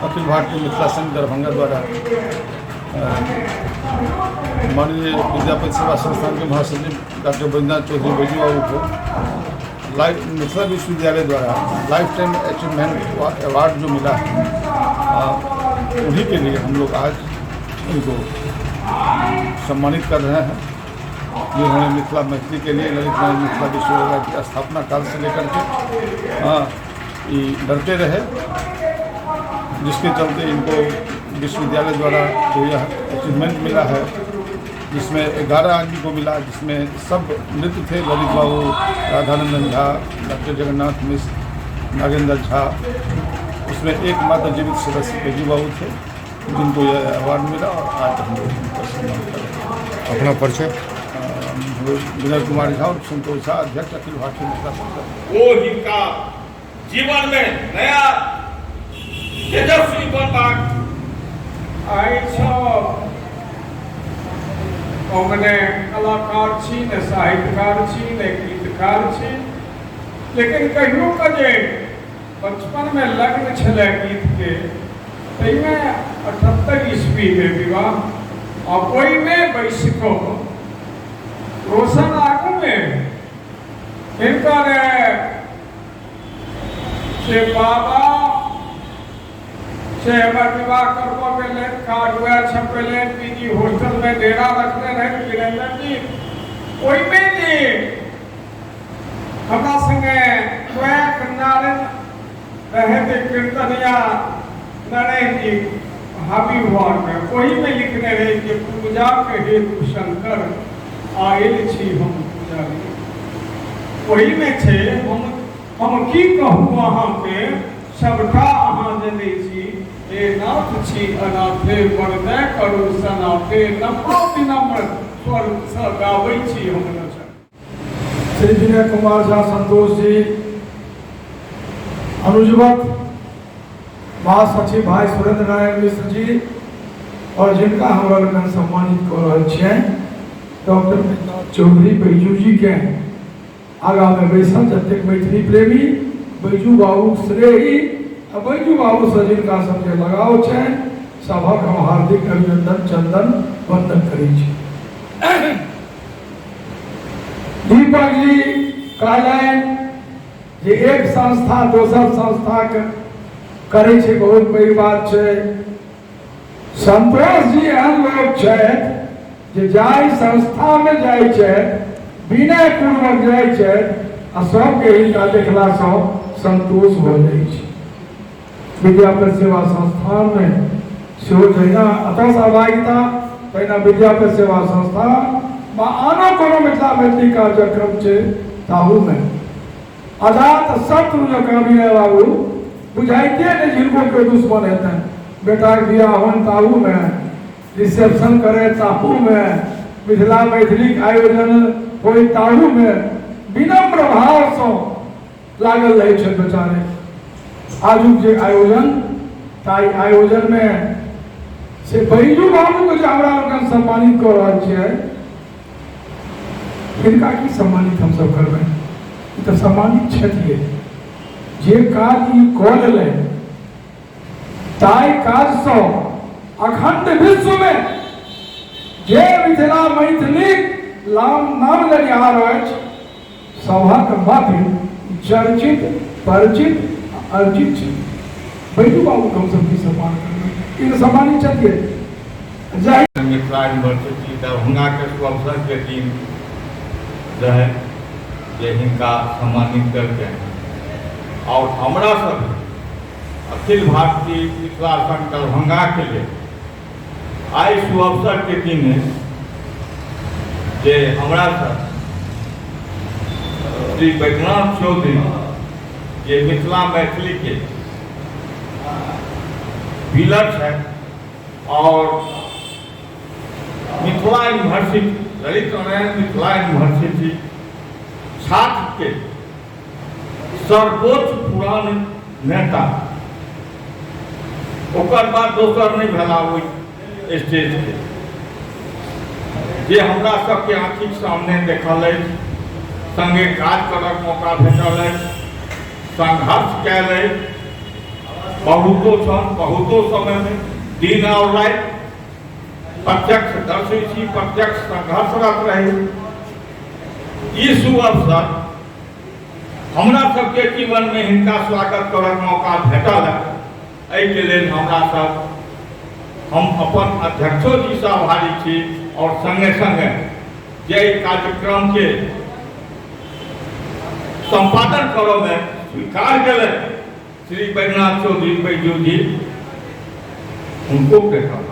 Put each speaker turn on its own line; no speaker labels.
अखिल भारतीय मिथिला संघ दरभंगा द्वारा माननीय विद्यापति सेवा संस्थान के महासचिव डॉक्टर बैद्यनाथ चौधरी बैजू बाबू को लाइफ मिथिला विश्वविद्यालय द्वारा लाइफ टाइम अचीवमेंट अवार्ड जो मिला है, उन्हीं के लिए हम लोग आज उनको सम्मानित कर रहे हैं, जिन्होंने मिथिला मैथिली के लिए ललित नारायण मिथिला विश्वविद्यालय की स्थापना काल से लेकर के ये लड़ते रहे, जिसके चलते इनको विश्वविद्यालय द्वारा जो यह अचीवमेंट मिला है, जिसमें 11 आदमी को मिला, जिसमें सब मृत थे, ललित बाबू, राधानंदन झा, डॉक्टर जगन्नाथ मिश्र, नागेंद्र झा, उसमें एकमात्र जीवित सदस्य बैजू बाबू थे जिनको यह अवार्ड मिला और आज हम लोग उनका सम्मान कर रहे हैं।
अपना परिचय?
हम लोग विनय कुमार झा और संतोष झा, अध्यक्ष अखिल भारतीय मिथिला संघ।
ओ हिनका जीवन में नया तेजस्वी बनबाक
आइ सब हम ने कलाकार छी, ने साहित्यकार छी, ने गीतकार छी, लेकिन कहियो के जे बचपन में लग्न छलै गीत के, ताहिमे 78 ईस्वी में विवाह आ ओहिमे बैस कऽ रोशन आगूमे हिनकर से बाबा से हमर विवाह करबऽ गेलनि, कार्ड वएह छपेलनि, पी जी हॉस्टलमे डेरा रखने रहनि वीरेंद्र जी। ओहिमे जे हमरा संगे कएक नारायण रहथि, कीर्तनिया नारायण जी हाबी वार्डमे, ओहिमे लिखने रहै जे पूजाके हेतु शंकर आयल छी हम पुजारी। ओहिमे छै हम की कहू अहाँके, सबटा अहाँ जनै छी, हे नाथ छी अनाथे, वरदय करू सनाथे, नम्र विनम्र स्वरसँ गाबै छी हम रचन।
श्री विनय कुमार झा संतोष जी, अनुजवत महासचिव भाई सुरेंद्र नारायण मिश्र जी, और जिनका हमरा लोकनि सम्मानित कऽ रहल छियनि डॉक्टर बैद्यनाथ चौधरी बैजू जी के आगामे बैसल जतेक मैथिली प्रेमी बैजू बाबू स्नेही आ बैजू बाबूसँ जिनका सबके लगाव छनि, सभक हम हार्दिक अभिनंदन चंदन वंदन करै छी। दीपक जी कहलनि जे एक संस्था दोसर संस्थाके करै छै, बहुत पैघ बात छै। संतोष जी एहन लोक छथि जे जाहि संस्थामे जाइ छथि विनय पूर्वक जाइ छथि आ सबके हिनका देखलासँ संतोष भऽ जाइ छै। विद्यापति सेवा संस्थानमे सेहो जहिना अतः सहभागिता तहिना विद्यापति सेवा संस्थान वा आनो कोनो मिथिला मैथिली कार्यक्रम छै ताहूमे अजात शत्रु जकाँ विनय बाबू बुझाइते नहि जिनको केओ दुश्मन हेतनि। बेटाके बियाह होनि ताहूमे, रिसेप्शन करे ताहूमे, मिथिला मैथिलीक आयोजन होइ ताहूमे विनम्र भावसँ लागल रहै छथि बेचारे। आजुक जे आयोजन, ताहि आयोजनमे से बैजू बाबूके जे हमरा लोकनि सम्मानित कऽ रहल छियै, हिनका की सम्मानित हमसभ करबै, ई तऽ सम्मानित छथिए। जे काज ई कऽ लेलनि ताहि काजसँ अखंड विश्वमे जे मिथिला मैथिलीक नाम लेनिहार अछि सभक मध्य चर्चित परिचित अर्जित छै। बैजू बाबूके हमसभ की सम्मान करबै, ई तऽ सम्मानित छथिए। जाहि
मिथिला यूनिवर्सिटी दरभंगाके शुभ अवसरके दिन रहै जे हिनका सम्मानित करके और हमरा सब अखिल भारतीय मिथिला संघ दरभंगाके लेल आइ शुभ अवसरके दिन है जे हमरा सब श्री बैद्यनाथ चौधरी जे मिथिला मैथिलीके पिलर छथि और मिथिला यूनिवर्सिटी ललित नारायण मिथिला यूनिवर्सिटी छात्र के सर्वोच्च पुरान नेता, ओकर बाद दोसर नहीं भेला ओहि स्टेज के, जे हमरा सबके आँखिक सामने देखल अछि, संगे काज करक मौका भेटल अछि, संघर्ष कयल अछि। बहुतो क्षण, बहुतो समयमे दिन आओर राति प्रत्यक्ष दर्शी छी, प्रत्यक्ष संघर्षरत रही। ई सुअवसर हमरा सबके जीवनमे हिनका स्वागत करक मौका भेटल है, एहिके लेल हमरा सब हम अपन अध्यक्षो जीसँ आभारी छी और संगे संगे जे एहि कार्यक्रमके सम्पादन करऽमे स्वीकार केलनि श्री बैद्यनाथ चौधरी बैजू जी, हुनको के आभार।